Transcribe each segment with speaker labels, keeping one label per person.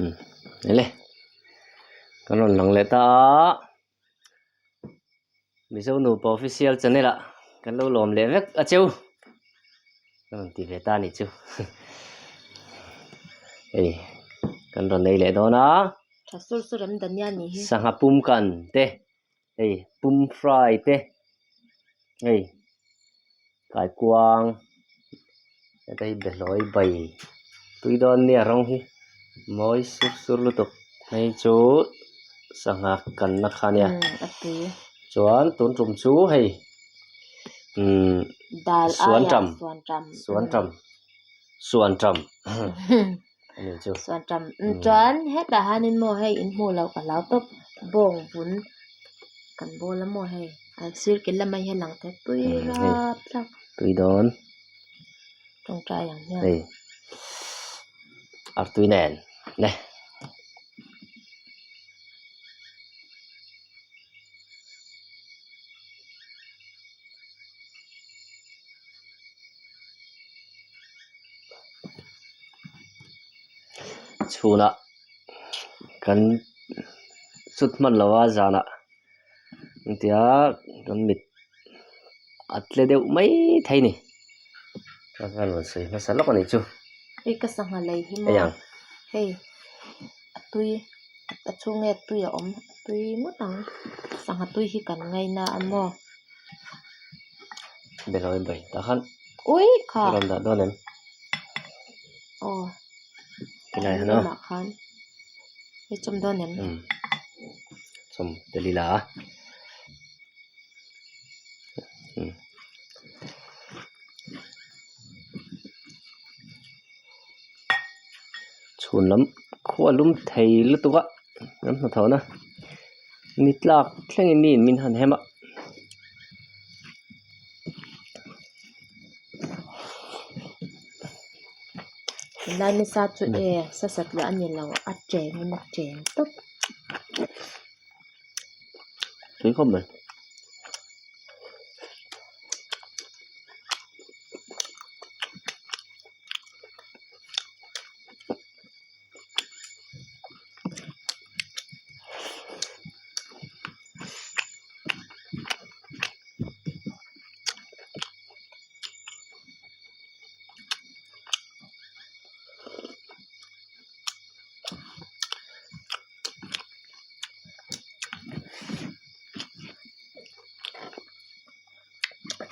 Speaker 1: Umm ele kan rawn lang leh ta a Mizo nupa official channel ah kan lo lawm leh vek a cheu ka rawn ti ve ta a nih chu hei kan rawn nei leh dawn a
Speaker 2: Tha sur sur em Dania nih hi.
Speaker 1: Sangha pum kan te hei pum fry te hei kaikuang heta hi behlawi bai tui dawn nia rawng hi mawi sur sur lutuk hei chu sangha kanna kha ania chuan tun tum chu hei umm suan tam suan tam suan tam a ni chu.
Speaker 2: Suan tam chuan hetah hianin maw hei in hmuh loh ka hlau tawp bawng vun kan bawl a maw hei a sir ke lamah hian lang thei tui rap thlak
Speaker 1: tui dawn
Speaker 2: tawngtai ang hian
Speaker 1: hei artui nen ne. Chhunah kan chut hman lo a zanah engtia kan mit a tle deuh mai thei a ni ka rawn sawi hmasa lawk a nih chu.
Speaker 2: Hei ka sangha lei hi maw hei a tui a chhung nge tui a awm a tui ngawt ang sangha tui hi kan ngaina a maw.
Speaker 1: Belawi bai tah khan
Speaker 2: ui kha
Speaker 1: rawn dah dawn em
Speaker 2: aw
Speaker 1: tilai han aw
Speaker 2: lamah khan hei chawm dawn em
Speaker 1: um chawm tel ila um chhun lam khua lum thei lutuk a kan hnathawhna ni tlak thlengin mi in min han hem a.
Speaker 2: Tunlai nasa chu e sa sat loh a ni lo a cheng in a cheng tawp.
Speaker 1: Tui khawp mai.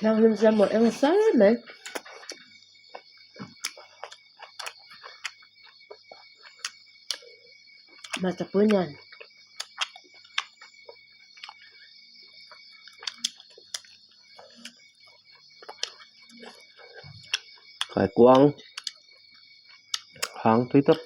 Speaker 2: Thianghlim sia maw eng sar mai. Hmarchapui nen.
Speaker 1: Kaikuang hang tui tak.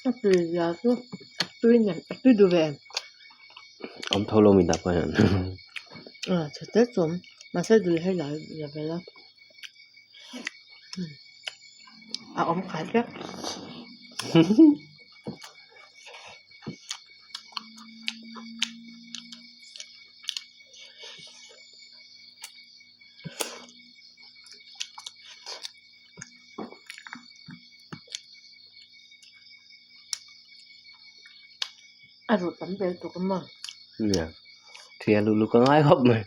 Speaker 2: A tui zia chu a tui nen a tui duh ve em.
Speaker 1: Awm tho lo mi dah pawh hian.
Speaker 2: Ah chhe te chu awm mahse lui hei la la vel a a awm khat vek. A ruh tam vel tuk a maw?
Speaker 1: Nia, thia luh luh ka ngai khawp mai.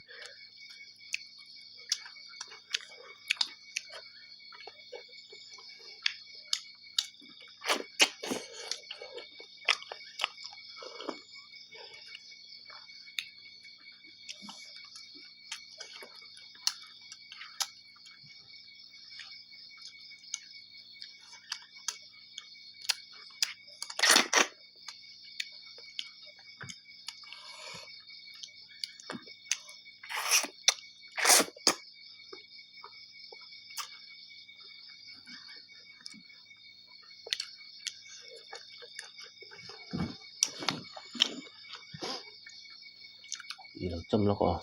Speaker 1: I lo chawm lawk aw.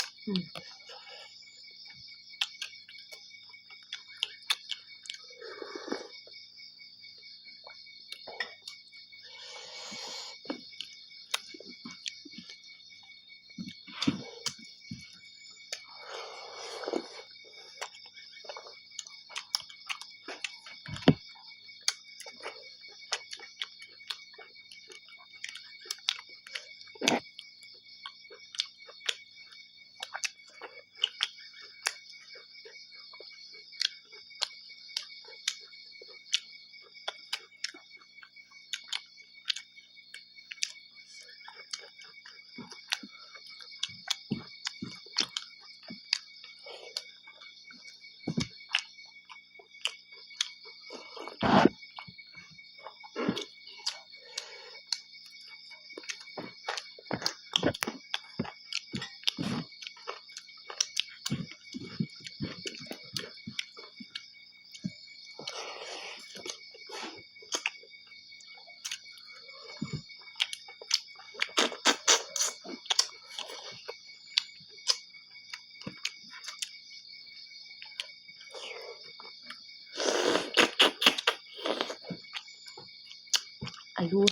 Speaker 2: A lu.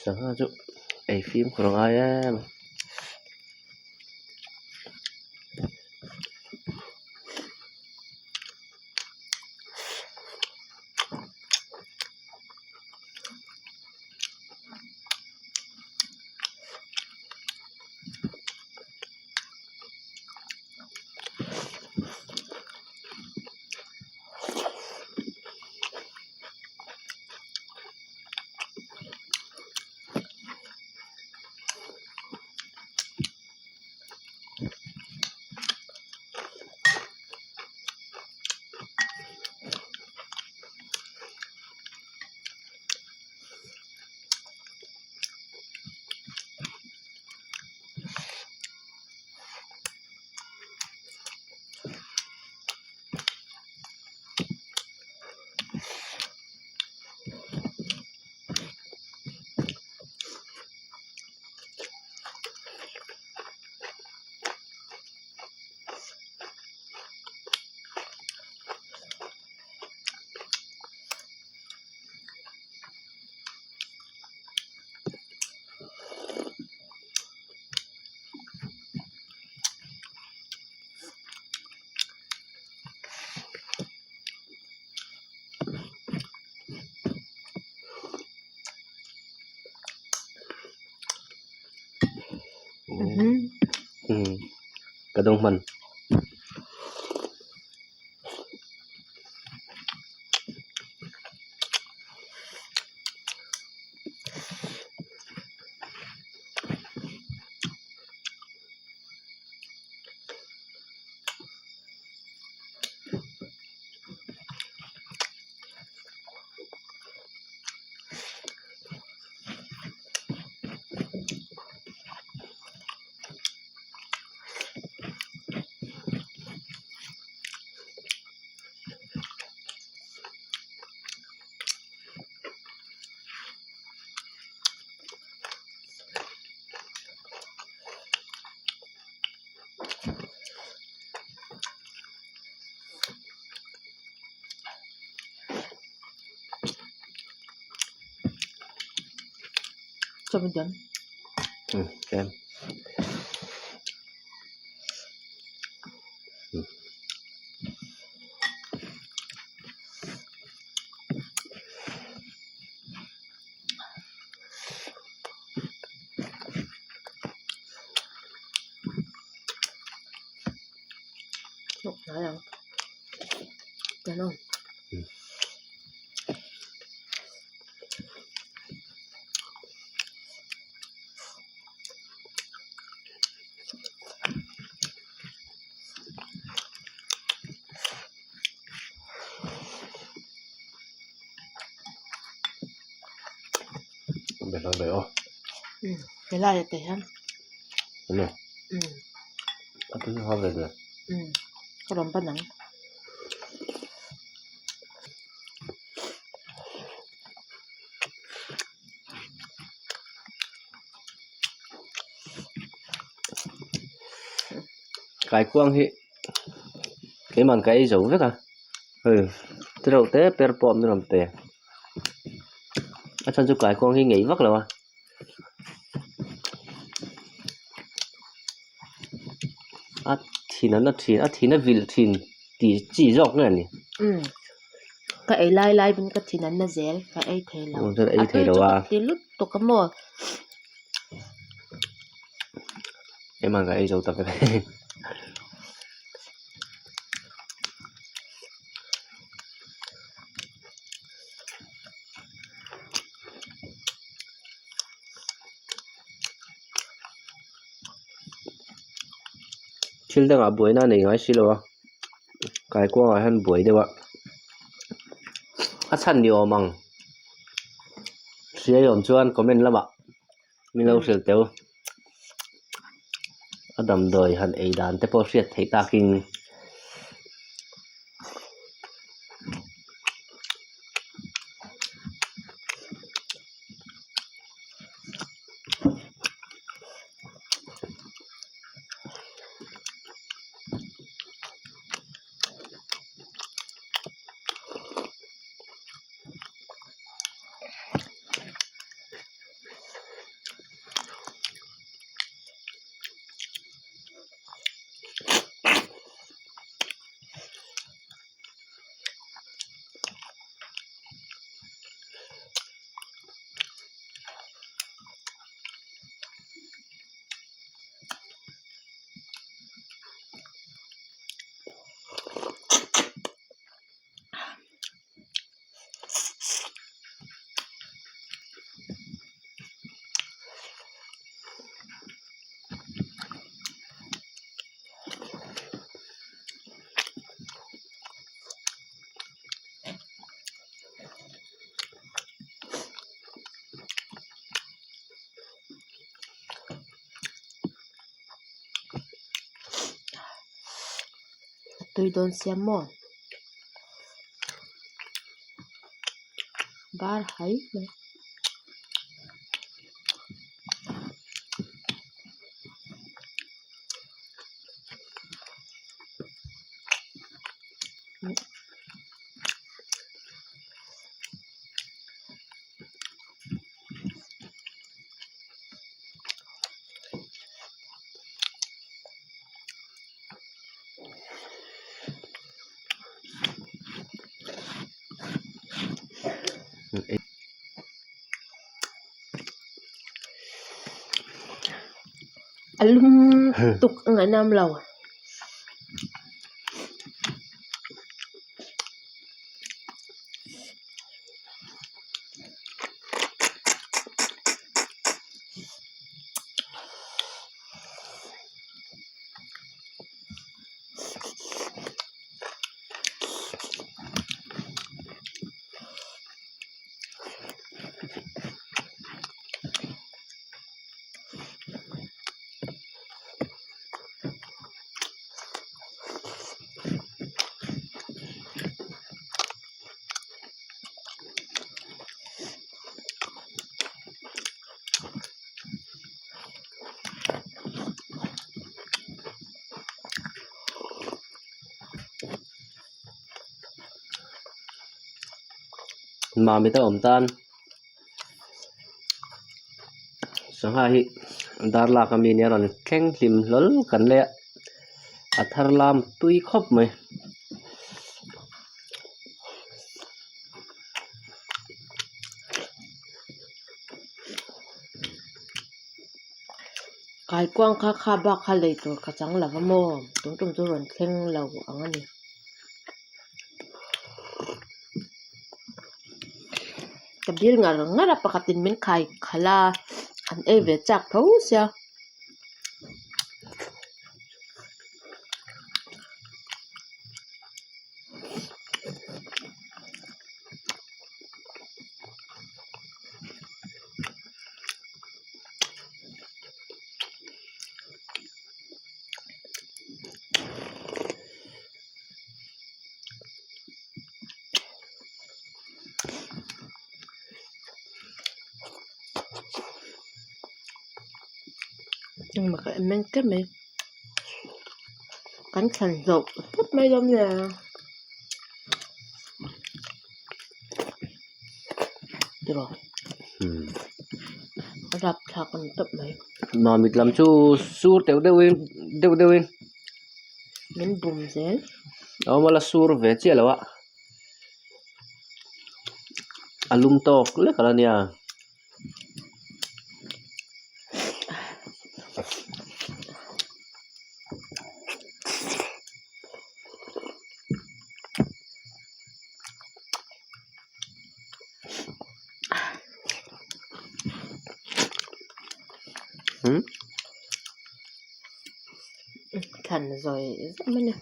Speaker 1: Sangha chu ei fimkhur a ngai em a. Ka dawng hman.
Speaker 2: Chawmdam.
Speaker 1: Um tlem.
Speaker 2: Hnawk hnai ang. Tianawm. Helai ah te hian ka rawn ban ang.
Speaker 1: Kaikuang hi keimahni ka ei zo vek a hei te reuh te per pawh min rawn pe a chhan chu kaikuang hi ngeih vak lo a. A thin a na thin a thin a vilh thin tih chi zawk nge ni.
Speaker 2: Ka ei lai lai pawn ka thin an na zel ka ei thei lo
Speaker 1: ei thei lo a
Speaker 2: a tui chu ka ti lutuk a maw.
Speaker 1: Keimah ka ei zo tak e. Thil dangah buaina a nei ngai si lo a kaikuangah hian buai deuh a a chhan ni awm ang hriai awm chuan comment lamah min lo hrilh teu a damdawi han ei dan te pawh hriat theih takin.
Speaker 2: A tui dawn sia maw bar hai mai. A lum tuk a ngaihnawm lo.
Speaker 1: Mamit a awm tan. Sangha hi dar lak ami nia rawn thleng hlim hlawl kan lei a a thar lam tui khawp mai.
Speaker 2: Kaikuang kha kha bak kha lei tur ka chang lo va maw tun tum chu rawn thleng lo ang a ni. Ka dil ngar ngar a pakhatin min khai khalh a an ei ve chak tho sia. Engmah ka en meng tlat mai kan thlan zawh phawt mai dawn nge tiraw a rapthlak a ni tawp mai.
Speaker 1: Mamit lam chu sur teuh deuhin deuh deuhin.
Speaker 2: Min bum zel.
Speaker 1: A awm a la sur ve chiah lo a. A lum tawk lek a la nia. Umm.
Speaker 2: Thlan zawi zet mai a ni.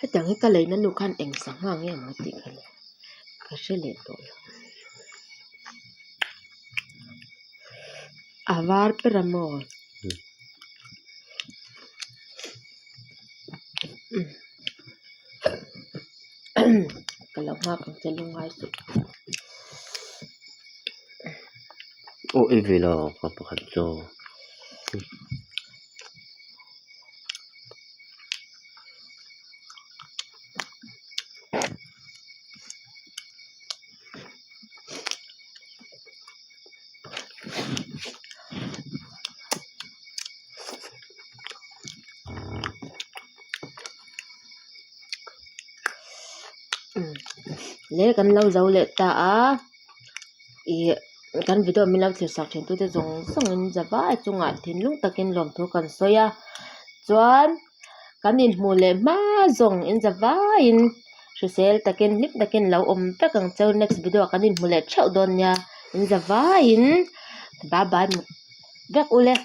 Speaker 2: Hetiang hi ka leina nu khan eng sangha nge maw tih ka la ka hre leh tawh lo. A var ber a maw? Ka lo nghak ang che lungngai suh.
Speaker 1: Aw ei ve lo ka pakhat chu.
Speaker 2: Le kan lo zo leh ta a ih kan video min lo thlir sak thin tute zawng zawng in za vai chungah thinlung takin lawmthu kan sawi a chuan kan inhmuh leh hma zawng in za vaiin hrisel takin hlim takin lo awm vek ang cheu next video ah kan inhmu leh theuh dawn nia in za vaiin bye bye vek ule.